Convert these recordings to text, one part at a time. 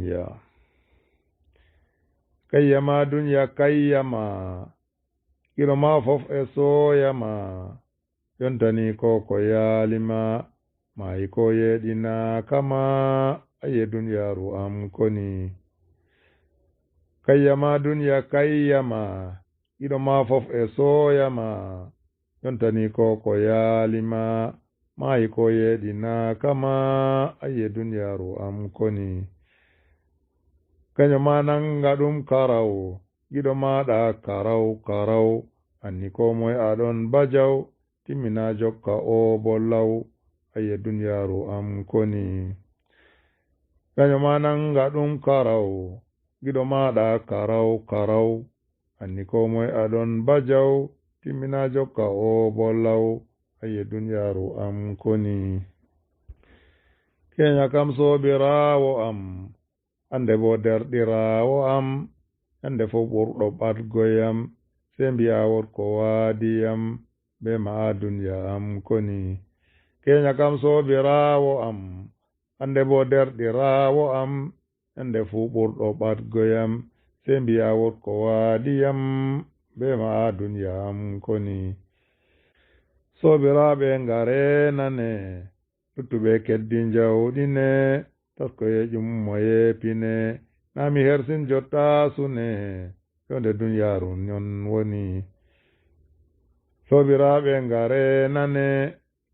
duniya. Kayyama duniya kayyama, giɗo ma fof e soyama, yontani ko ko yaalima, mayi ko yeɗina kama, aye duniyaru am koni. Kayyama duniya kayyama, giɗo ma fof e soyama, yontani ko ko yaalima, mayi ko yeɗina kama, aye duniyaru am koni. Kaño ma nanga ɗum karaw, giɗo maɗa karaw karaw, anni ko moye aɗon bajaw, timmina jokka o bo law, aye duniyaru am koni. Kaño ma nanga ɗum karaw, giɗo maɗa karaw karaw, anni ko moye aɗon bajaw, timmina jokka o bo law, aye duniyaru am koni. Kenya kam soobirawo am, ande bo derɗirawo am, ande fo ɓurɗo ɓatgoyam, sey mbiya wotko waadiyam, be ma duniya am koni. Kenya kam soobirawo am, ande bo derɗirawo am, ande fu ɓurɗo ɓatgoyam, sey mbiya wotko waadiyam, be ma duniya am koni. Soobiraɓe ngarenane, luttuɓe keddi jawɗine, taskoye ƴummoye pine, nami hersin jotta sune, yonde duniyaru non woni. Soobiraɓe ngarenane,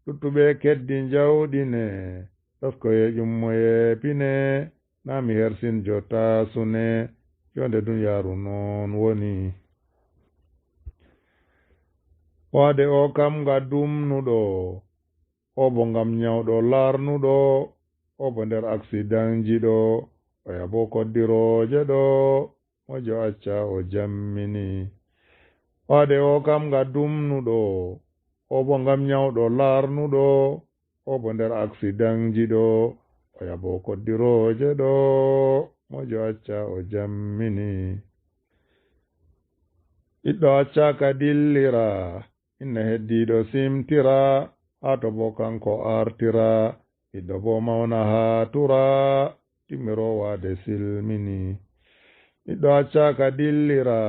luttuɓe keddi jawɗine, taskoye ƴummoye pine, nami hersin jotta sune, yonde duniyaru non woni. Waade o kam nga dumnuɗo, o bo ngam nyawɗo larnuɗo, o bo nder accident ɗo, oya bo koddiroje ɗo, mojo acca o jammini. Waade o kam nga dumnuɗo, o bo ngam nyawɗo larnuɗo, o bo nder accident ɗo, oya bo koddiroje ɗo, mojo acca o jammini. Ɓiɗɗo accaka dillira, inna heddiɗo simtira, haa to bo kanko artira, ɓiɗɗo bo mawna haa tura, timmiro waade silmini. Ɓiɗɗo accaka dillira,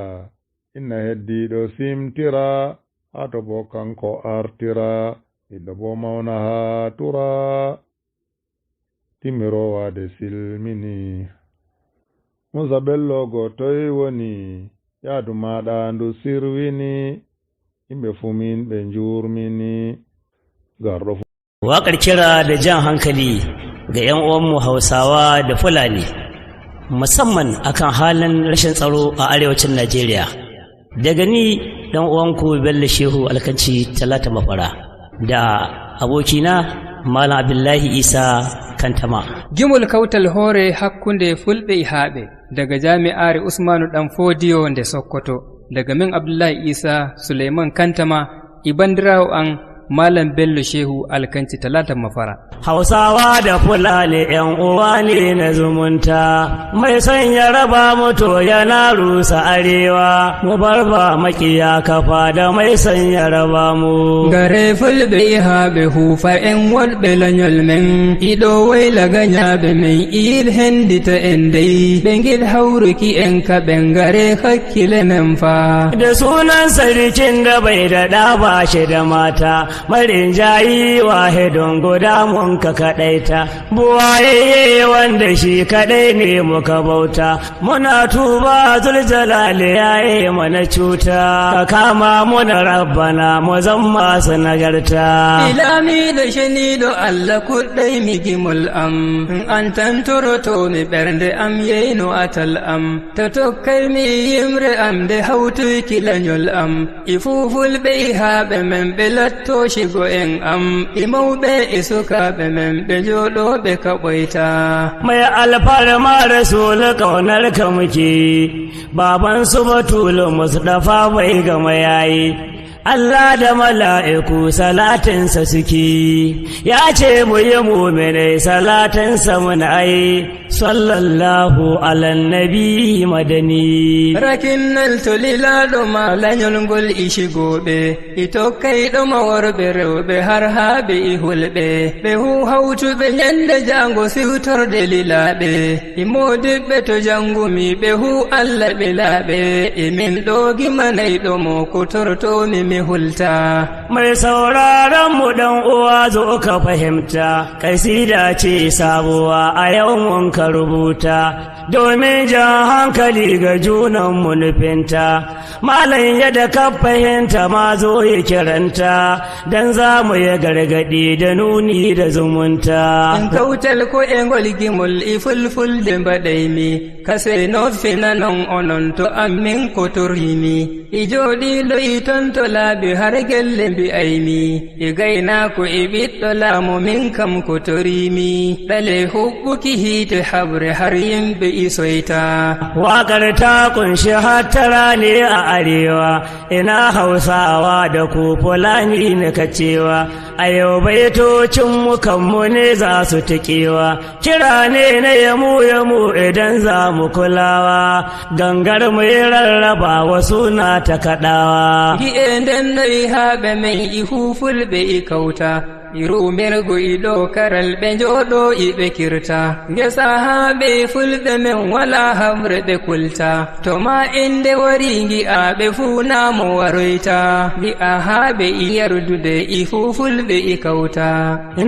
inna heddiɗo simtira, haa to bo kanko artira, ɓiɗɗo bo mawna haa tura, timmiro waade silmini. Musa Bello go toye woni, yaadu maɗa ndu sirwini, yimɓe fu min ɓe njurmini, garɗo fu. Waƙar kira da jan hankali ga 'yan uwanmu Hausawa da Fulani, musamman akan halin rashin tsaro a arewacin Najeriya. Daga ni ɗan uwanku Bello Shehu Alkanci Talata Mafara da abokina Malam Abdullahi Isa Kantama. Gimol kawtal hoore hakkunde Fulɓe e haaɓe daga jami'are Usmanu Dan Fodiyo nde Sokoto, daga min Abdullahi Isa Suleiman Kantama e bandirawo an Malam Bello Shehu Alkanci Talata Mafara. Hausawa da Fulani ‘yan uwa ne na zumunta, mai son ya raba mu to yana rusa arewa, mu bar ba makiya kafa da mai son ya raba mu. Gare Fulɓe e haaɓe huufa en woɗɓe lanyol men iɗo wayla ganyaɓe men il hendita en dai ɓe ngid hauruki en kaɓen gare hakkile men fa. Da sunan sarkin da bai da ɗa ba shi da mata, marin jayi wahidun guda mun ka kaɗaita, buwaye wanda shi kaɗai ne muka bauta, muna tuba zuljalali ya yi mana cuta, ka kama muna rabbana mu zan masu nagarta. Ilami da shanido Allah kuɗai mi gimol am an tantoro to mi ɓernde am yeyno atal am to tokkay mi yimre am nde hawtuki lanyol am e fufulɓe e haaɓe men ɓe latto shigo en am e mawɓe e sukaɓe men ɓe joɗoɓe kaɓoyta. Mai alfarma rasul ƙaunar ka muke, baban su Batulu Mustapha bai gama yayi. Allah da mala'iku salatinsa suke, ya ce mu yi muminai salatinsa muna yi, sallallahu ala nabi madani. Rakinnal to lilaɗo ma lanyol ngol i shigoɓe, i tokkayɗo ma worɓe rewɓe har haa ɓe i hulɓe, ɓe hu hawtuɓe nyande jango siwtorde lilaɓe, i modiɓɓe to jangumi ɓe hu Allah ɓe laaɓe, e min ɗo gimanayɗo mo ko tortomi mi hulta. Mai sauraron mu dan uwa zo ka fahimta, kasida ce sabuwa a yau mun ka rubuta, domin jan hankali ga junan mu nufinta. Malam yadda ka fahimta ma zo ya kiranta, dan za mu yi gargaɗi da nuni da zumunta. En kawtal ko e ngol gimol i fulfulde mbaɗaymi, kase nofina non onon to amin ko torimi, i jooɗiɗo i ton to laabi har gelle mbi'aymi, i gaynako e ɓiɗɗo laamu min kam ko torimi, ɗale huɓɓuki hiite habre har yimɓe isoyta. Waƙar ta kunshi hattara ne a arewa, ina Hausawa da ku Fulani na kacewa, a yau baitocin mu kanmu ne za su tiƙewa, kira ne na yamu yamu idan za mu kulawa, gangar mu rarraba wasu na ta kaɗawa. Gi'e nden noyi haaɓe men i huufulɓe i kawta, i rumirgo i ɗo karal ɓe njooɗo i ɓe kirta, ngesa haaɓe fulɓe men wala hamre ɓe kulta, to ma inde wari ngi'a ɓe fuu naamo waroyta, ngi'a haaɓe i yardude i fuu fulɓe i kawta.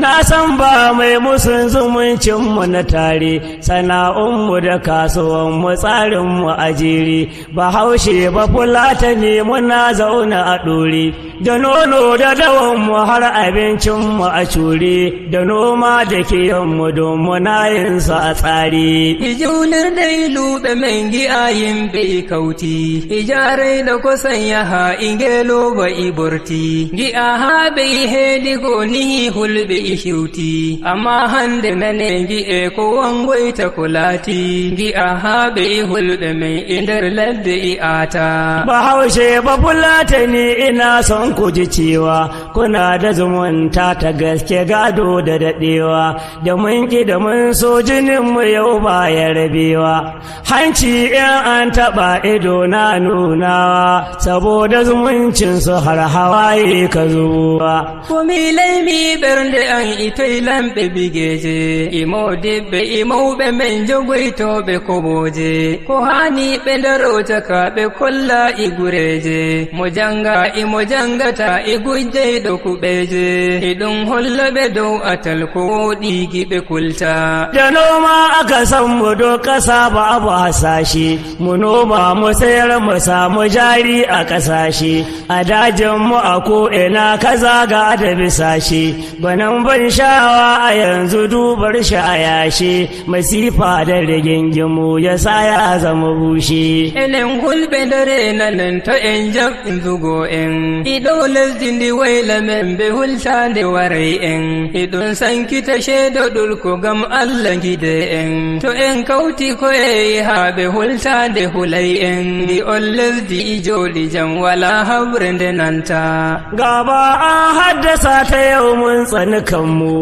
Na san ba mai musun zumuncinmu na tare, sana'unmu da kasuwanmu tsarinmu a jere, Bahaushe ba Fulatani muna zaune a ɗore, da nono da dawanmu har abincinmu a cure, da noma da kiyanmu don muna yin su a tsari. I julirde i luuɓe men gi'a yimɓe i kawti, i jarayɗo kosan yaha i ngeloba i borti, gi'a haaɓe i heedigo nihi hulɓe i hiwti, amma hande nane gi'e ko wangoyta ko laati, gi'a haaɓe i hulɓe men i nder ladde i aata. Bahaushe ba Fulatani ina son ku ji cewa kuna da zumunta ta gaske gado da daɗewa, da mun ki da mun so jinin mu yau ba ya rabewa. Hanci in an taɓa ido na nunawa, saboda zumuncin su har hawaye ka zuwa. Komi laimi ɓernde an itoy lamɓe bigeje, i modiɓɓe i mawɓe men jogoytoɓe koboje, ko hani ɓe darotaka ɓe kolla i gureje, mo janga i mo jangata i gujjeyɗo kuɓeje, i ɗum holla ɓe dow atal ko woɗi giɓe kulta. Da noma aka san mu do ƙasa babu hasashe, mu noma mu sayar mu samu jari a ƙasashe, a dajin mu a ko'ina ka zaga da bisashe, gwanin ban sha'awa a yanzu dubar shi a yashe, masifa da rigingimu ya sa ya zama bushe. Enen hulɓe dare nanen to en jam zugo en, iɗo lesdi ndi wayla men ɓe hultande waray en, iɗum sankita sheedo ɗulko gam Allah gide en, to en kawti ko'e haa ɓe hultande hulay en, ndi on lesdi i jooɗi jam wala habre nde nanta. Gaba an haddasa ta yau mun tsani kanmu,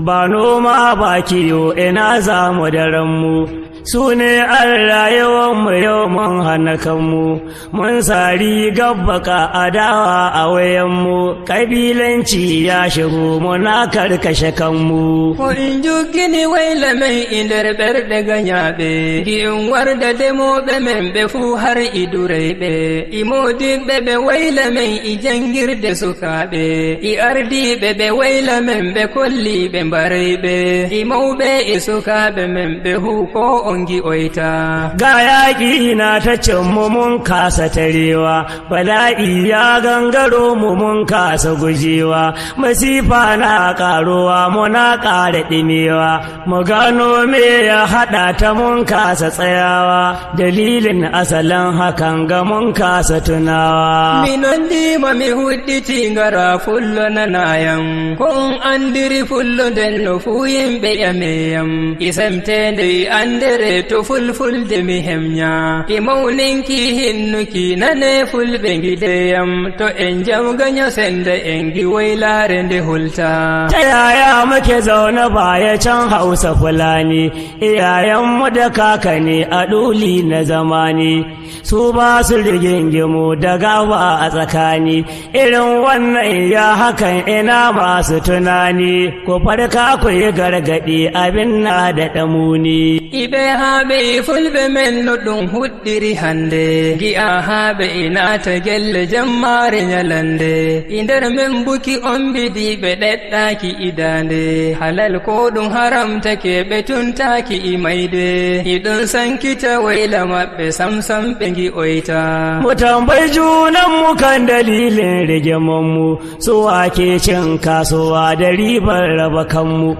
ba noma ba kiyo ina za mu daren su ne an rayuwanmu yau mun hana kanmu, mun sari gabbaka adawa a wayanmu, ƙabilanci ya shigo muna karkashe kanmu. Ko in joggini wayla men i nder ɓerɗe ganyaɓe, gi in warda demoɓe men ɓe fuu har i durayɓe, i modiɓɓe ɓe wayla men i jangirde sukaaɓe, i ardiɓe ɓe wayla men ɓe kolli ɓe mbarayɓe, i mawɓe i sukaaɓe men ɓe huu ko on gi'oyta. Ga yaƙi na ta cin mu mun kasa tarewa, bala'i ya gangaro mu mun kasa gujewa, masifa na ƙaruwa muna ƙara ɗimewa, mu gano me ya haɗa ta mun kasa tsayawa, dalilin asalin hakan ga mun kasa tunawa. Minon ndima mi huɗɗiti ngara fullo nanayam, ko on andiri fullo nden no fuu yimɓe ƴameyam, i semtende i andere deftere to fulfulde mi hemña e mawninki hinnuki nane fulɓe gideyam to en jamgaño sende en gi waylare nde hulta. Ta yaya muke zaune baya can Hausa Fulani, iyayenmu da kakanni a ɗuli na zamani, su ba su rigingimu da gaba a tsakani, irin wannan ya hakan ina masu tunani, ku farka ku yi gargaɗi abin na da ɗamuni. Iɓe haaɓe fulɓe men no ɗum huɗɗiri hande gi'a haaɓe inata gelle jammare ñalande i nder men buki on bidiɓe ɗeɗɗaki idande halal ko ɗum haramtake ɓe tuntaki i mayde iɗum sankita wayla maɓɓe samsam ɓe gi'oyta. Mu tambayi junanmu kan dalilin rigimanmu, su wake cin kasuwa da ribar raba kanmu,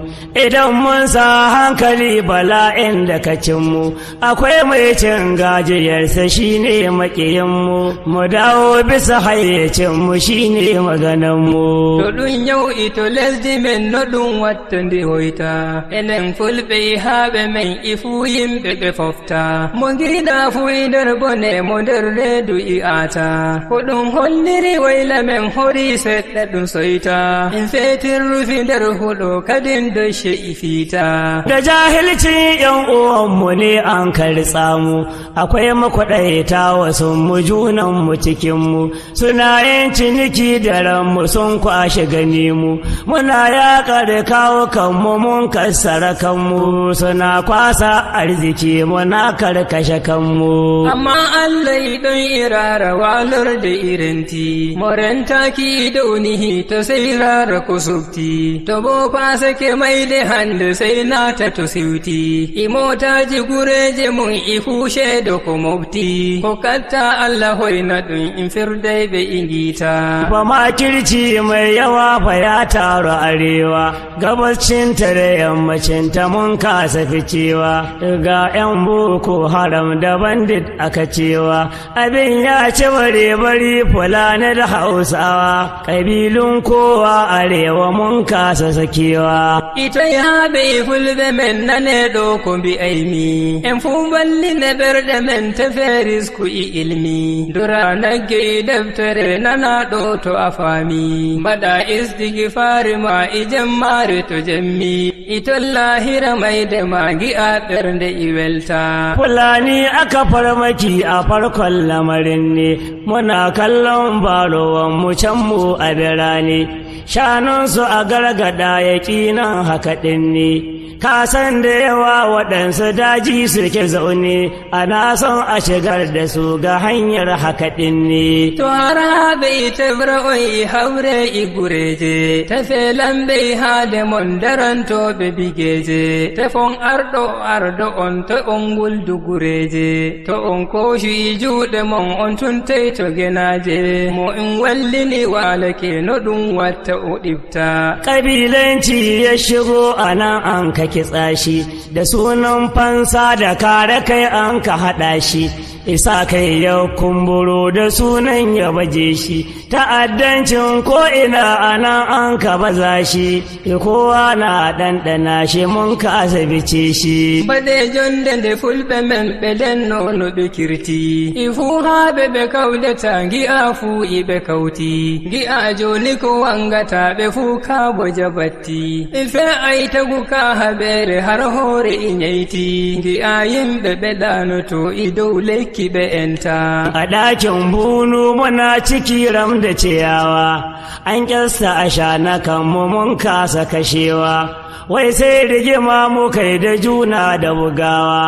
idan mun sa hankali bala'in da ka cinmu, akwai mai cin gajiyarsa shine maƙiyinmu, mu dawo bisa hayyacinmu shine magananmu. To ɗum yau ito lesdi men no ɗum watta ndi hoyta enen fulɓe i haaɓe men i fuu yimɓe ɓe fofta mo giɗa fuu i nder bone mo nder reedu i aata ko ɗum holliri wayla men hori seɗɗa ɗum soyta in fetir rufi nder huɗo kadin doshe i fiita. Da jahilcin ‘yan uwanmu ne an kartsa mu, akwai makwaɗaita wasu mu junanmu cikinmu, suna yin ciniki da ranmu sun kwashe gani mu, muna yaƙar kawo kanmu mun kassara kanmu, suna kwasa arziki muna karkashe kanmu. Amma Allah ɗon irara walorde irinti morentaki downihi to sey rara ko subti to bo fasake mayde hande sey naata to siwti i motaji gureje mum i fuu ceedo ko mofti ko katta Allah hoyna ɗum in firdayɓe i giita. Ba makirci mai yawa fa ya taru arewa, gabascinta da yammacinta mun kasa ficewa, ga 'yan boko haram da bandit aka cewa, abin ya ci bare bari Fulani da Hausawa, ƙabilun kowa arewa mun kasa sakewa. Ita yaaɓe fulɓe men nane ɗo ko mbi'aymi en fuu balline ɓerɗe men tefe risku i ilmi dura nagge i deftere nana ɗo to a faami mbaɗa istigifari ma i jemmare to jemmi i ton lahira mayde ma gi'a ɓernde i welta. Fulani aka farmaki a farkon lamarin ne, muna kallon barowan mu can mu a birane, shanunsu a gargada ya nan haka ɗin ne. Ka san da yawa waɗansu daji suke zaune, ana son a shigar da su ga hanyar haka ɗin ne. To har haɓe i tefre on i hawre i gureje tefe lamɓe i haade mon darantoɓe bigeje tefon arɗo arɗo on to on nguldu gureje to on koocu i juuɗe mon on tuntey to genaje mo in wallini walake no ɗum watta o ɗibta. Ƙabilanci ya shigo a nan an ka kitsa shi, da sunan fansa da kare kai an ka haɗa shi, isa kai ya kumburo da sunan ya baje shi, ta'addancin ko'ina a nan an ka baza shi, kowa na ɗanɗana shi mun kasa bice shi. Baɗe jonde nde fulɓe men ɓe denno no ɓe kirti i fuu haaɓe ɓe kawdata gi'a fuu i ɓe kawti gi'a joni ko wangata ɓe fuu kaabo jabatti i fe ay tagu ka haɓere har hoore i nyeyti gi'a yimɓe ɓe ɗanoto i dow lekki ɓe enta. A ɗakin bunu muna ciki ram da ciyawa, an kyasta a shana kanmu mun kasa kashewa, wai sai rigima muka yi da juna da bugawa,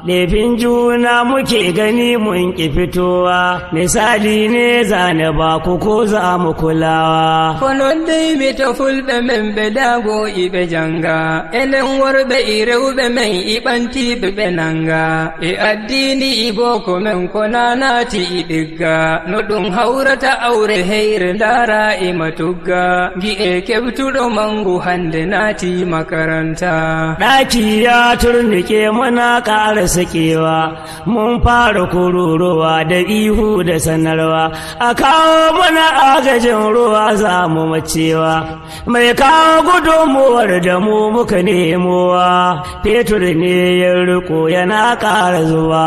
laifin juna muke gani mun ƙi fitowa, misali ne zane ba ku ko za mu kulawa. Ko noddaymi to fulɓe men ɓe daago i ɓe janga enen worɓe i rewɓe men i ɓantiɓe ɓe nanga e addini i boko men ko nanati i ɗigga no ɗum hawrata awre heyre ndara e matugga gi'e keɓtuɗo mangu hande naati makaranta. Ɗaki ya turnike muna ƙara sakewa, mun fara kururuwa da ihu da sanarwa, a kawo mana agajin ruwa za mu macewa, mai kawo gudunmuwar da mu muka nemowa, fetur ne ya riko yana ƙara zuwa.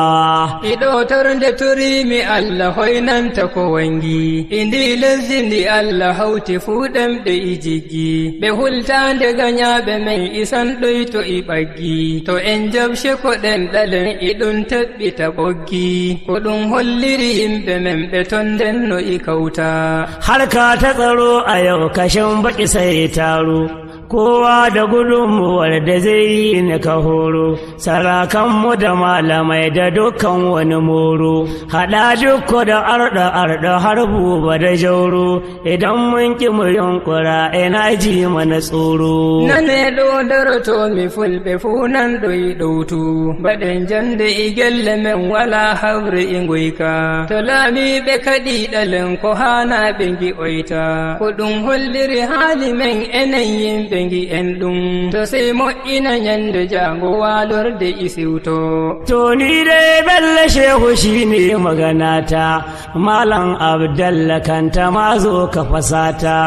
Iɗotor nde turimi Allah hoynanta ko wangi, indi lesdi ndi Allah hawti fuu ɗemɗe i jiggi, ɓe hultande ganyaɓe men isan ɗoyto i ɓaggi, to en jabshe ko ɗen ɗalen i ɗum teɓɓita ɓoggi, ko ɗum holliri yimɓe men ɓe ton ndenno i kawta. Harka ta tsaro a yau kashin baki sai taro. Kowa da gudunmuwar da zai yi ni ka horo, sarakanmu da malamai da dukkan wani moro, haɗa dukko da arɗa arɗa har buba da jauro, idan mun ƙi mu yunƙura ina ji mana tsoro. Nane ɗo darotomi fulɓe fuu nan ɗo i ɗowtu, baɗen jande i gelle men wala hawre i nguyka, to laamiɓe kaɗi ɗalen ko hana ɓe ngi'oyta, ko ɗum holliri haali men enen yimɓe ngi'en ɗum, to sey mo'ina nyande jango walorde i siwto. To ni dai Bello Shehu shi ne maganata, Malam Abdalla kanta ma zo ka fasata,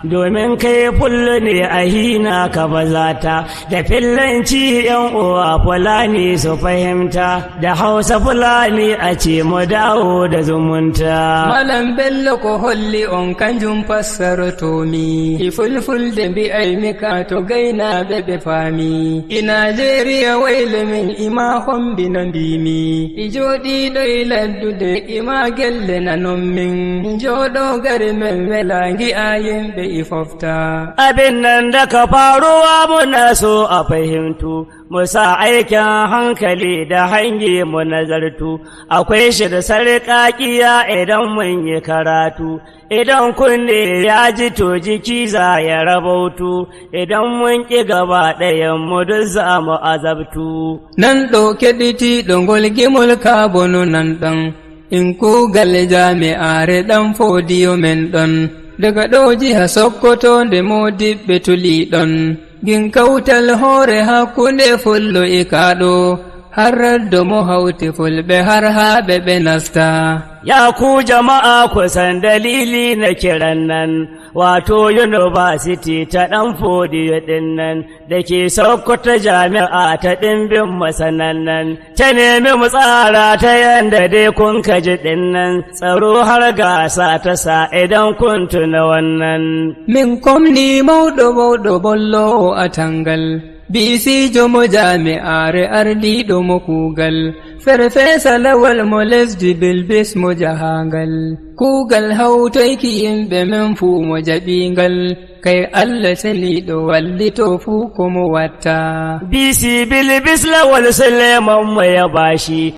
domin kai fullo ne a hina ka bazata, da fillanci yan uwa Fulani su fahimta, da Hausa Fulani a ce mu dawo da zumunta. Malam Bello ko holli on kanjum fassarotomi, i fulfulde mbi'aymi ka to gainaɓe ɓe faami, i Najeriya wayle min ima hombina mbimi, i joɗiɗo i laddude ima gelle nanon min, joɗo gari men wela gi'a yimɓe i fofta. Abin nan da ka faruwa muna so a fahimtu, mu sa aikin hankali da hangi mu nazartu, akwai shi da sarƙaƙiya idan mun yi karatu, idan kunne ya ji to jiki za ya rabautu, idan mun ƙi gaba ɗayan mu duk za mu azabtu. Nan ɗo keɗitiɗo ngol gimol kabono nan ɗon, in kugal jami'are ɗan fodiyo men ɗon, daga ɗo jiha Sokoto nde modiɓɓe tuli ɗon, gin kawtal hoore hakkunde fullo e kaɗo, har raddo mo hawti fulɓe har haɓe ɓe nasta. Ya ku jama'a kusan dalili na kiran nan, wato University ta ɗan fodiyo ɗin nan, da ke Sokoto jami'a ta ɗimbin masanan nan, ta nemi mu tsara ta yanda dai kun kaji ɗin nan, tsaro har gasa ta sa idan kun tuna wannan. Min komni mawɗo mawɗo bollowo a tangal, bisijo mo jami'are ardiɗo mo kugal, farfesa Lawal mo lesdi Bilbis mo jahangal, kugal hawtoyki yimɓe men fuu mo jaɓingal, kai Allah seniɗo wallito fuu ko mo watta. BC Bilbis Lawal Suleiman mu ya bashi.